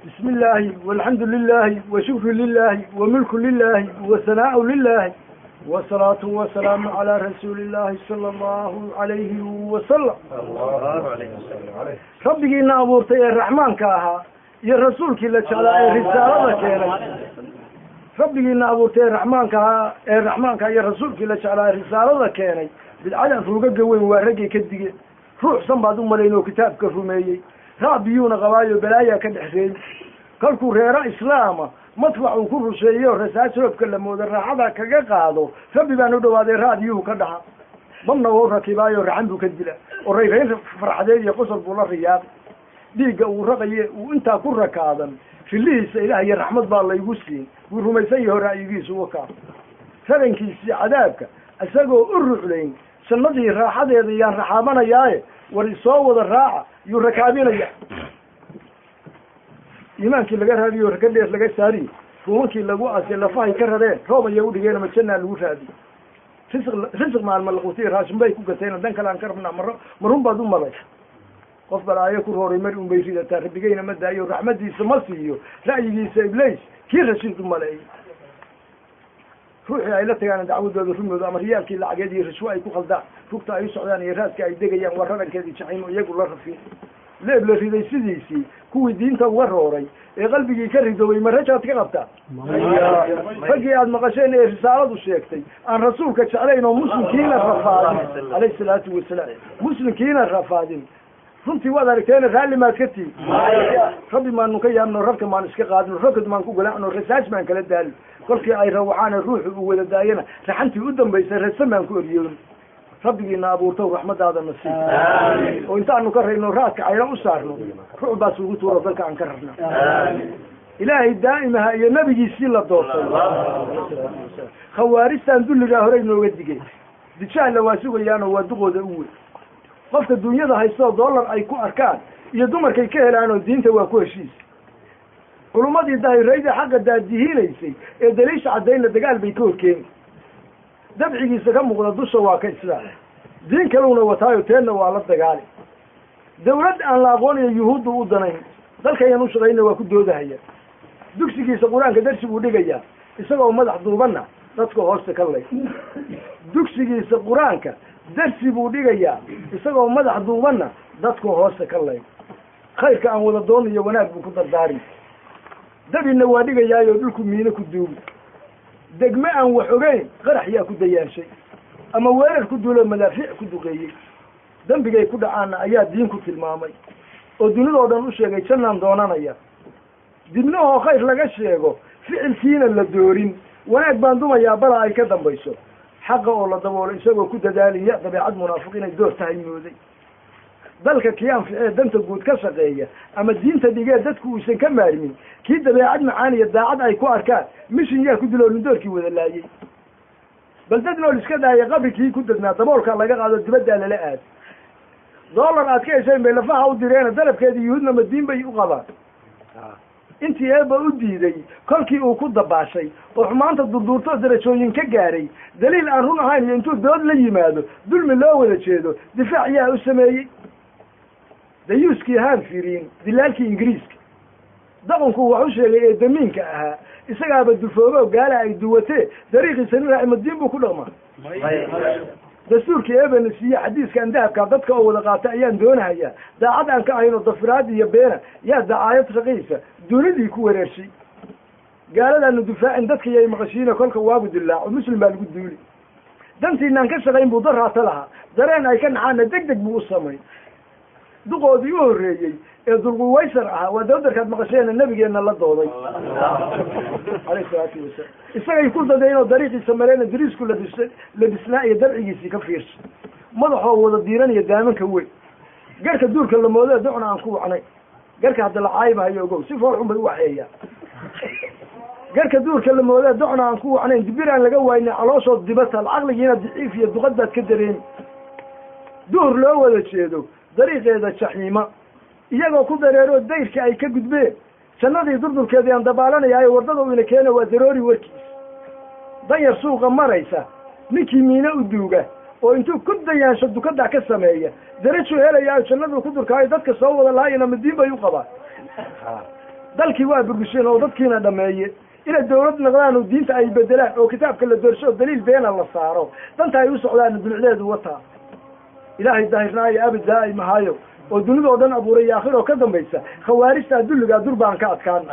بسم الله والحمد لله وشكر لله وملك لله وثناء لله والصلاة والسلام على رسول الله صلى الله عليه وسلم. الله عليه وسلم. ربنا أبورتي الرحمن كاها يا رسولك اللي شعلا رسالة كيري. ربنا أبورتي الرحمن كاها الرحمن كا يا رسولك اللي شعلا رسالة كيري. بالعدم فوق وين ورقي كدي روح صنبا ملينو كتاب كفومي رابيون غوايو بلايا كدحسين كلكو ريرا إسلاما مدفع كل شيء رساس كل مود الراحة كجا قادو ربي بانو دوادي راديو كدها ضمن وركبايو رعندو كدلا وريرين فرحدي يقصر بولا الرياض ديقة ورقي وانت كل ركادا في الليس إلهي الرحمة بالله يقسين ورميسيه رأيقيس وكا فلنكيس عذابك أساقو الرحلين سنضي الراحة ديان رحابنا ياي ورسوه الراحة يركابين يا إيمانك اللي قال هذه يركب لي لقى ساري فممكن لقوا أسئلة لفاهي كررين روما يهودي جينا متشنا الوش هذه رزق مع الملقوتين راشم بيكو كثيرا دنك الآن كرفنا مرة مرهم بعضهم مرة قف بلايا كرهوري مرهم بيزيد التاريخ بيجينا مدى أيو رحمة دي سمسيو رأيي سيبليش كيف رشيد الملايين روحي عائلتي أنا دعوة دول أمريكا اللي عجدي رشوة يكون خلدا فوقت أي سعودان يراسك أي دقيقة ورنا كذي شحيم ويقول الله فيه ليه بلا في ذي سيدي كوي دين توروري قلبي يكرر دوي مرة تقبته فجأة عاد مقاشين رسالة وشيكتي عن رسولك علينا مسلم كينا الرفادين عليه الصلاة والسلام مسلم كينا الرفادين runtii waad aragteen raalli maad ka tii rabbi maanu ka yaabno rarka maan iska qaadno rokad maan ku galaacno rasaas maan kala daalno kolkii ay rawaxaan ruuxu uu wada daayana raxantii u dambaysay rasan baan ku eryoon rabbigiina abuurtow raxmadaada nasiib oo intaanu ka rayno raadka cayra u saarno ruux baas ugu tuuro dalka aan ka rarna ilaahay daa'imaha iyo nabigiisii la doortay khawaarijtan dulligaa horey nooga digay dijaalla waa sugayaanoo waa duqooda u weyn qofka dunyada haysto dollar ay ku arkaan iyo dumarkay ka helaan oo diinta waa ku heshiis culumadii daahirayda xaqa daadihiinaysay ee daliisha caddaynla dagaal bay ka horkeeni dabcigiisa ka muuqda dusha waa ka islaam diin kaluna wataayo teenna waa la dagaali dawlad aan la aqoonayo yuhuuddu u danayn dalkayan u shaqayna waa ku doodahaya dugsigiisa qur-aanka darsi buu dhigayaa isagoo madax duubanna dadka hoosta ka lay dugsigiisa qur-aanka darsi buu dhigayaa isagoo madax duubanna dadku hoosta ka lay khayrka aan wada doonayo wanaag buu ku dardaari dabinna waa dhigayaayo dhulku miino ku duubi degme aan wax ogeyn qarax yaa ku dayaanshay ama weerar ku duulo madaafiic ku duqeeyey dembigay ku dhacaanna ayaa diin ku tilmaamay oo dunidoo dhan u sheegay jannaan doonanaya dibnahoo khayr laga sheego ficilkiina la doorin wanaag baan dumayaa balaa ay ka dambayso xaqa oo la daboolo isagoo ku dadaaliya dabeecad munaafiq inay door tahay mooday dalka kii anficee danta guud ka shaqeeya ama diinta dhigee dadku uusan ka maarmin kii dabeecad macaan iyo daacad ay ku arkaan mishin yaa ku diloo nindoorkii wada laayay bal dad nool iska daaya qabri kii ku dadnaa daboolkaa laga qaado dibaddaa lala aado dollar aad ka hesheen bay lafaha u direena dalabkeedii yuhuudna ma diin bay u qabaan intii eebba u diiday kolkii uu ku dabaashay oo xumaanta durduurto darajooyin ka gaaray daliil aan run ahayn iyo intuu dood la yimaado dulmi loo wada jeedo difaac yaa u sameeyey dayuuskii haan firiin dilaalkii ingiriiska daqanku wax u sheegay ee damiinka ahaa isagaaba dufoobo gaala ay duwatee dariiqiisa nin raaci madiin buu ku dhaqmaa dastuurkii eebana siiye xadiiskan dahabkaa dadka oo wada qaata ayaan doonahayaa daacad aan ka ahayn oo dafiraad iyo beena yaa dacaayad raqiisa dunidii ku wareershay gaaladaanu difaacin dadka yay maqashiina kolka waagu dilaaco muslim baa lagu duuli dantiinaan ka shaqayn buu daraata lahaa dareen ay ka naxaana deg deg buu u samayn duqoodii u horreeyey ee dulquwaysar ahaa waa dawdarkaad maqasheena nabigeenna la dooday alayhi salaatu wasalaam isagay ku dadeen oo dariiqiisa mareena dariisku labisnaa iyo dabcigiisii ka fiirsa madaxoo wada diiranaya daamanka weyn garka duurka la moodee docna aan ku wacnay garka hadda la caayimahayo ogow si fool xun bay u waxeeyaa garka duurka la moodee docna aan ku wacnayn dibir aan laga waynay calooshood dibatal caqligiina daciif iyo duqad baad ka dareemi duhur loo wada jeedo dariiqeeda jaxiima iyagoo ku dareeroo dayrka ay ka gudbeen jannadii durdurkeedii aan dabaalanayaayo wardada uu ina keena waa daroori warkiis danyar suuqa maraysa ninkii miino u duuga oo intuu ku dayaansho dukadaa ka sameeya darajuu helayaayo jannaduu ku durkaayo dadka soo wada lahaayana madiin bay u qabaan Dalkii waa burbusheen oo dadkiina dhameeye. Inay dawlad noqdaan oo diinta ay bedelaan oo kitaabka la doorsho oo daliil beena la saaro, danta ay u socdaan dulucdeedu wataa. Ilaahay daahirnaayo abid daa'im ahaayo oo dunida oo dhan abuuray iyo aakhiro ka dambaysa, khawaarijta dulliga dur baan ka adkaan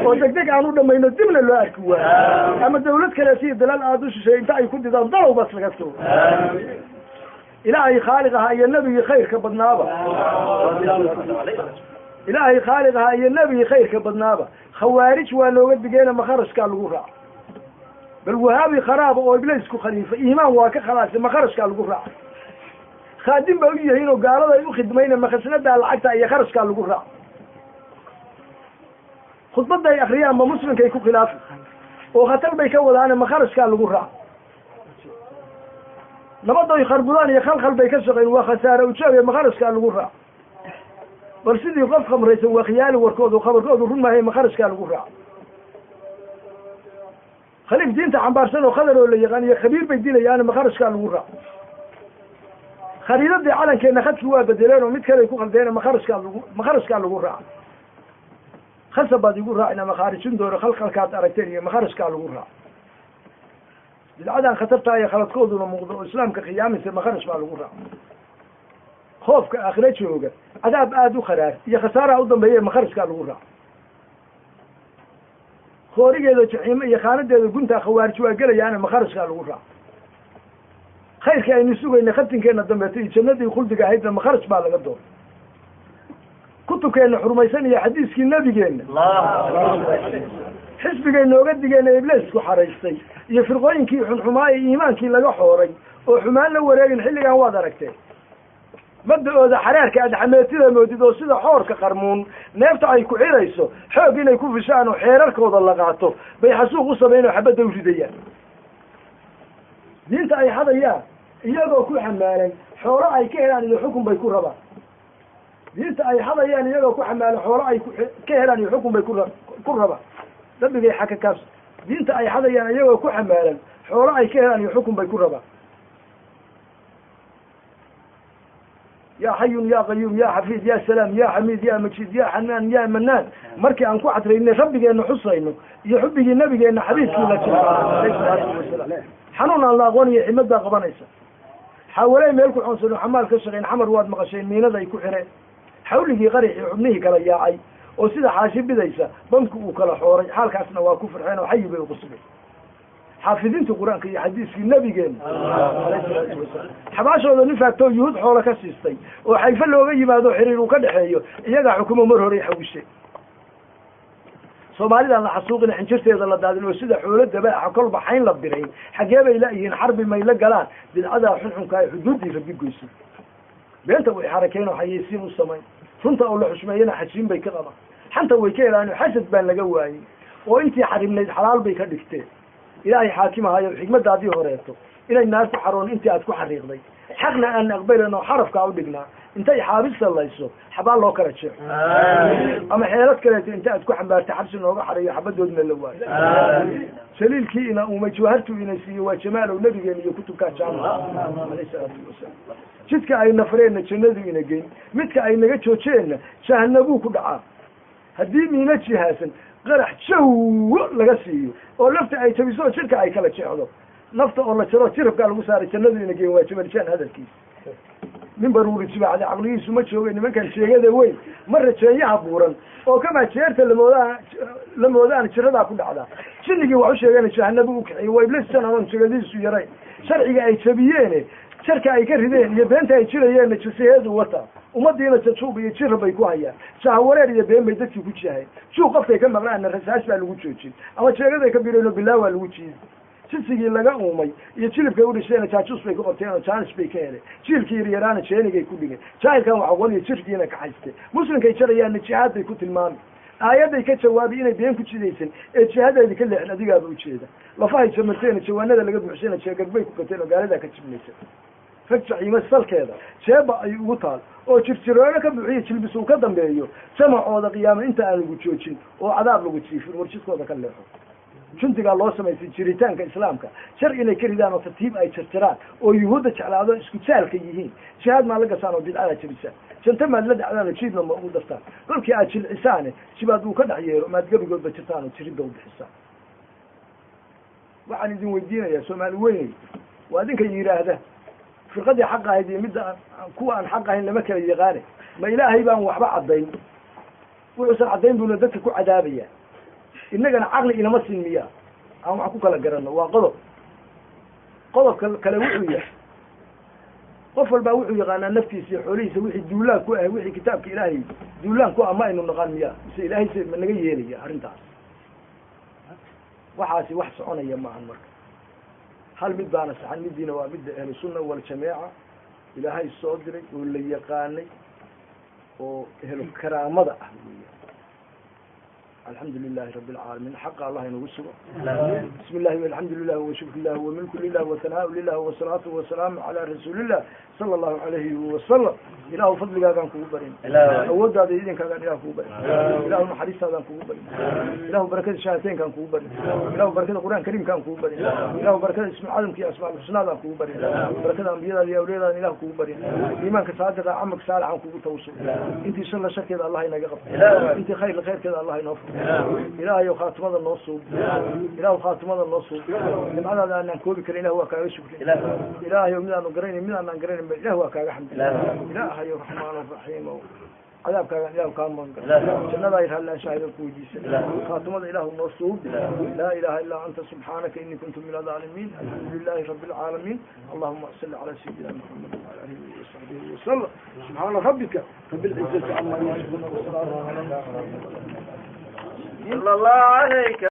oo degdeg aan u dhamayno, dibna loo arki waayo. Ama dawlad kale si dalaal aada u shisheey inta ay ku didaan dalow bas laga tuuro. Ilaahay khaaliq ahaa iyo nabigii khayrka badnaaba, ilaahay khaaliq ahaa iyo nabigii khayrka badnaaba, khawaarij waa nooga digeena makharashkaa lagu raaca. Bal wahaabi kharaaba oo ibliisku khaliifa iimaan waa ka khalaasay, makharashkaa lagu raaca. Khaadim ba u yihiin oo gaalada ay u khidmayna, makhasnadaa lacagta iyo kharashkaa lagu raaca. Khudbadda ay akriyaanba muslimkay ku khilaafi oo khatar bay ka wadaane, makharashkaa lagu raaca. Nabadda ay kharbudaan iyo khalkhal bay ka shaqeyn, waa khasaare ujoog, makharashkaa lagu raaca. Bal sidii qof khamraysan waa khiyaali warkoodu, khabarkoodu run maahay, makharashkaa lagu raaca. Khaliif diinta xambaarsan oo khadar oo la yaqaan iyo khabiir bay dilayaane, makharashkaa lagu raaca. Khariidadii calankeenna khadkii waa bedeleen oo mid kale ku khaldeen, makharashkaa lagu raaca. Khasab baad igu raacin ama khaarijin doono khalkhalkaad aragteen iyo makharashkaa lagu raaca. Bidcadan khatartaa iyo khaladkooduna muuqdo oo islaamka khiyaamaysa, makharash baa lagu raaca. Khoofka aakhira jooga cadaab aada u kharaar iyo khasaaraha u dambeeya, makharashkaa lagu raaca. Khoorigeeda jaxiimo iyo khaanadeeda guntaa khawaarij waa gelayaana, makharashkaa lagu raaca. Khayrka aynu sugayna khatinkeena dambeeto iyo jannadii khuldiga ahaydna makharash baa laga doona. Kutubkeenna xurmaysan iyo xadiiskii nabigeenna, xisbigay nooga digeena ibliisku xaraystay iyo firqooyinkii xunxumaa ee iimaankii laga xooray oo xumaan la wareegin xilligan waad aragteen. Mabda-ooda xaraarka aad xameetida moodid oo sida xoorka qarmuun neefta ay ku xirayso, xoog inay ku fishaan oo xeerarkooda la qaato bay xasuuq u samayn oo xabadda u ridayaan. Diinta ay xadayaan iyagoo ku xamaalan xoolo ay ka helaan iyo xukun bay ku rabaan. Diinta ay xadayaan iyagoo ku xamaalan xoolo ay ka helaan iyo xukun bay ku rabaan. Rabbigay xakakaas diinta ay xadayaan iyagoo ku xamaalan xoolo ay ka helaan iyo xukun bay ku rabaan. Yaa xayun yaa qayuum yaa xafiid yaa salaam yaa xamiid yaa majiid yaa xanaan yaa manaan, markii aan ku xadraynay rabbigeena xusayno iyo xubbigii nabigeena xabiibkii la jeclaa alayhi salaatu wasalaam, xanuun aan la aqoon iyo ximad baa qabanaysa. Xawaley meel ku xoonsano xamaal ka shaqeyn xamar waad maqasheen miinada ay ku xireen, xawligii qaraxii xubnihii kala yaacay oo sida xaashi bidaysa bamki uu kala xooray, xaalkaasna waa ku farxeen oo xayi bay uqusbeen. Xaafidiinta qur-aanka iyo xadiiskii nabigeena alayhi salaatu wasalaam, xabaashooda nin faagtoo yuhuud xoolo ka siistay oo xayfo looga yimaado xiriir uu ka dhexeeyo, iyagaa xukumo mar horey xawishe. Soomaalidaan la xasuuqin xinjirteeda la daadin oo sida xoolo dabaaxa kolba xayn la birayn, xaggee bay laayihiin xarbi may la galaan bidcadaa xunxunka ay xuduuddii rabbi goysay. Beenta way xarakeen oo xayeysiin u samayn, runta oo la xushmeeyana xajiin bay ka qabaan, xanta way ka helaan oo xasad baan laga waayey oo intii xarimnayd xalaal bay ka dhigteen. Ilaahay xaakim ahayo xikmadaadii horeeto inay naar ku xaroon intii aad ku xariiqday, xaqna aan aqbalan oo xarafkaa u dhignaa intay xaabis sallayso xabaal loo kala jeexo, ama xeelad kaleeto inta aad ku xambaartay xabsi nooga xareeyo xabadoodna la waayo. Jaliilkii ina uumay jawhartuu ina siiye waa jamaalow nabigeena iyo kutubkaa jaamaca alayhi salaatu wasalaam. Jidka ay nafreenna jannadu ina geyn, midka ay naga joojeenna jahanabuu ku dhacaa. Haddii miina jihaasan qarax jawo laga siiyo oo lafta ay jabiso oo jidhka ay kala jeexdo, nafta oo la jaro jirabkaa lagu saaray jannadu ina geyn waa jabaljaan hadalkiisa. Nin baruuri jibaacda caqligiisu ma jooga nimankan sheegada weyn ma rajeeyaha buuran oo kamaa jeerta la moodaan jiradaa ku dhacdaa. Jinnigii wax u sheegana jahanabu u kiciyo waa iblis jananon jegadiisu yaray. Sharciga ay jabiyeene jarka ay ka rideen iyo beenta ay jirayeenna jisaheedu wata, ummadiina jajuub iyo jira bay ku hayaan, jahawareer iyo been bay dadkii ku jaheen. Juuq qofkay ka maqlaanna rasaas baa lagu joojin ama jeegaday ka bireen oo bilaa waa lagu jiidi. Jisigii laga uumay iyo jilibkay u dhisheena jaajuus bay ku qabteen oo jaanis bay ka heleen. Jiilkii yaryaraana jeenigay ku dhigeen, jaahilkan wax aqoon iyo jirkiina kaxaystee. Muslimkay jarayaanna jihaad bay ku tilmaami, aayadday ka jawaabi inay been ku jidaysan ee jihadeedi ka leexin adigaaba ujeeda. Lafahay jamarteena jawaanada laga buuxsheena jeegagbay ku gateen oo gaaladaa ka jibnaysa. Rag jaxiimo salkeeda jeeba ay ugu taal oo jirjiroono ka buuxiyo jilbis uu ka dambeeyo, jamacooda qiyaamo inta aan lagu joojin oo cadaab lagu jiifin, war jidkooda ka leexo. Juntigaa loo samaysay jiritaanka islaamka, shar inay ka ridaan oo tartiib ay jarjaraan oo yuhuudda jeclaado isku jaalka yihiin. Jihaad maad la gasaan oo bidcada jebisaan, janta maad la dhacdaan oo jiidna ma ugu dartaan. Kolkii aad jilcisaane jibaad uu ka dhex yeelo, maad gebigoodba jirtaan oo jiridda u bixisaan. Waxaan idin weydiinayaa Soomaali weyney, waa idinka yidhaahda firqadii xaq ahayd iyo midda kuwa aan xaq ahayn lama kala yaqaane. Ma Ilaahay baan waxba caddayn? Wuxuusan caddayn buuna dadka ku cadaabaya. Innagana caqli inama siin miya aan wax ku kala garanno? Waa qodob. Qodobka kale wuxuu yahay, qof walbaa wuxuu yaqaanaa naftiisa iyo xoolihiisa wixii duulaan ku ah, wixii kitaabka Ilaahay duulaan ku ah ma aynu naqaan miya? Mise Ilaahay se ma naga yeelaya arrintaas? Waxaasi wax soconaya maahan. Marka hal mid baana saxan, midiina waa midda Ahlusunna Waljamaaca Ilaahay soo diray oo la yaqaanay oo ehlu karaamada ah weya. Alxamdu lilahi rabi alcaalamiin. Xaqa Allah inagu sugo. Bismi illahi alxamdu lilah washukr lilah wamilku lilah wahanaa lilah wasalaatu wasalaamu calaa rasuulillah sala allahu alayhi wasalam. Ilaahu fadligaagaan kugu barin, awooddaada iyo idinkaagaan Ilah kugu barin. Ilahu naxariistaadaan kugu barin. Ilahu barakada shahaateenkaan kugu barin. Ilahu barakada Qur'aan Kariimkaan kugu barin. Ilahu barakada ismu cadamka iyo asmaalxusnaadaan kugu barin. Barakada ambiyadaada iyo awliyadaada Ilah kugu barin. Iimaanka saadiqa, camalka saalixaan kugu tawsul. Intii shalla sharkeeda Allah inaga qabto, intii khayrla khayrkeeda Allah inoo furo. Ilaahayow khaatimada noo suub, Ilahu khaatimada noo suub. Nimcadaada aanaan koobi karin Ilah waa kaaga shukrin. Ilaahayow mid aanu garanayn, mid aanaan garanayn ba Ilah waa kaaga xamdi. Ilaahayow Raxmaan Raxiim ow, cadaabkaagaan Ilahu kaa magan gal, jannada ay raalli ku weydiisan. Khaatimada Ilahu noo suubi. Laa ilaha illaa anta subxaanaka ini kuntu min adaalimiin. Alxamdu lilahi rabi alcaalamiin. Allahuma salli calaa sayidina Maxamed wala alihi wasaxbihi wasalam. Subxaana rabbika rabi lcizati cama yasifuna wasalaamu cala. صلى الله عليك.